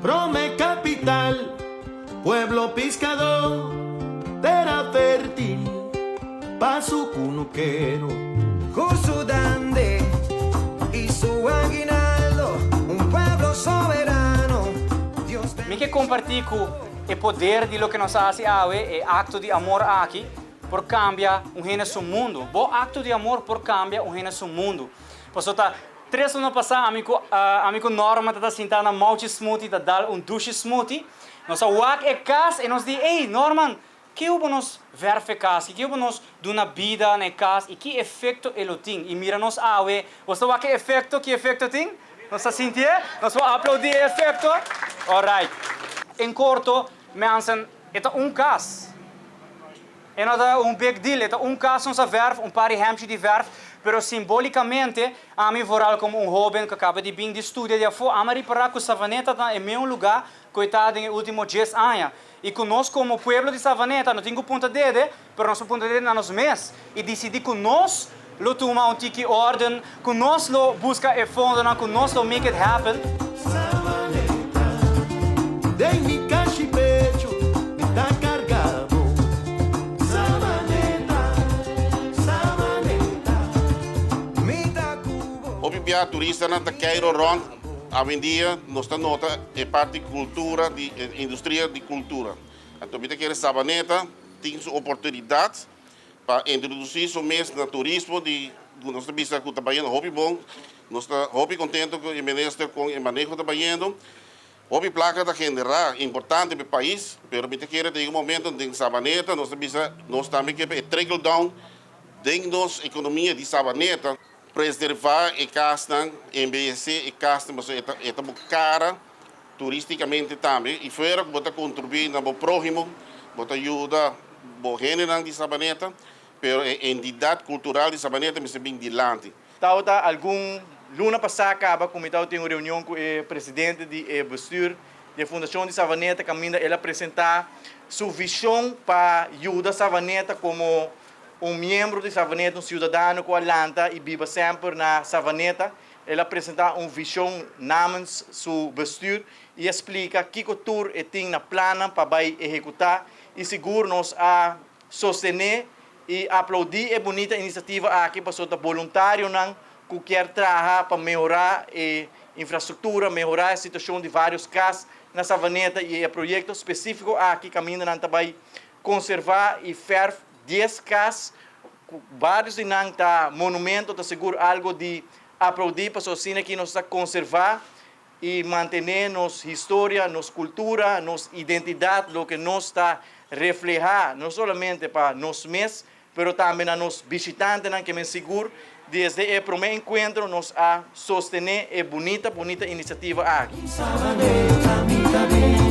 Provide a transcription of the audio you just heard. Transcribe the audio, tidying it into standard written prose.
Prome kapital, pueblo piskadó, tera fértil pa su kunukero. Ku su dande i su aguinaldo, un pueblo soberano, Dios Mi ke kompartí ku e poder di loke nos a hasi awe, e akto di amor aki, por kambia un hende su mundu. Bo akto di amor por kambia un hende su mundu. Pasobra ta Tres luna pasá ami ku ami ku Norman ta ta sintá na Mouchi Smoothie ta dal un dushi smoothie. Nos a wak e kas i nos di, Ey, Norman, ke bo nos vèrf e kas? Ke bo nos duna bida na e kas i ki efekto e lo tin? I mira nos awe, bo ta wak e efekto? Ki efekto tin? Nos ta sintié? Nos por aplaudí e efekto? Alright. En korto, mensen, e ta un kas. E no ta un big deal, e ta un kas nos a vèrf, un par di hèmchi di vèrf, pero simbolikamente ami vooral komo un hóben ku a kaba di bin di studia di afó, ami a ripará ku Savaneta ta e meun lugá ku e ta den e último djes aña. I ku nos komo pueblo di Savaneta no tin ku punta dede, pero nos por punta dede na nos mes i disidí ku nos lo tuma un tiki órden, ku nos lo buska e fondonan, ku nos lo make it happen. Sabaneta, den mi kashi pecho mi ta karga bo. Sabaneta, Sabaneta, mi ta ku bo. Hopi bia turistanan ta keiro rond, awendia nos ta nota e parti cultura di e industria di cultura. Anto mi ta kere Sabaneta tin su oportunidad Pa introdusí su mes na turismo di ku nos ta bisa ku ta bayendo hopi bon. Nos ta hopi kontento ku e minister kon e maneho ta bayendo. Hopi plaka ta generá importante pa e pais, pero mi ta kere ta yega un momento den Sabaneta nos ta bisa nos tambe ke pa e trickle down den nos ekonomia di Sabaneta. Preservá e kasnan, embeyesé e kasnan pasobra e ta e ta bo kara turístikamente tambe i fuera ku bo ta kontribuí na bo próhimo, bo ta yuda bo hendenan di Sabaneta, pero e entidat kultural di Sabaneta mester bin dilanti. Tabata algun luna pasá kaba ku mi tabatin un reunion ku e presidente di e bestuur di e Fundashon di Savaneta kaminda el a presentá su vishon pa yuda Savaneta komo un miembro di Savaneta, un siudadano ku a lanta i biba semper na Savaneta. El a presentá un vishon namens su bestuur i a splika kiko tur e tin na plannan pa bai ehekutá i sigur nos a sostené i aplaudí e bunita inisiativa aki pasobra ta boluntarionan ku kier traha pa mehorá e infrastruktura, mehorá e situashon di vários kas na Savaneta i e proyekto spesífiko aki kaminda nan ta bai konservá i fèrf dies kas ku vários di nan ta monumento ta sigur algo di aplaudí pasobra asina aki nos ta konservá i mantené nos historia, nos kultura, nos identidat, loke nos ta reflehá no solamente pa nos mes, pero tambe na nos bishitantenan ke men sigur desde e promé enkuentro nos a sostené e bunita, bunita inisiativa aki. Sabaneta mi ta biba.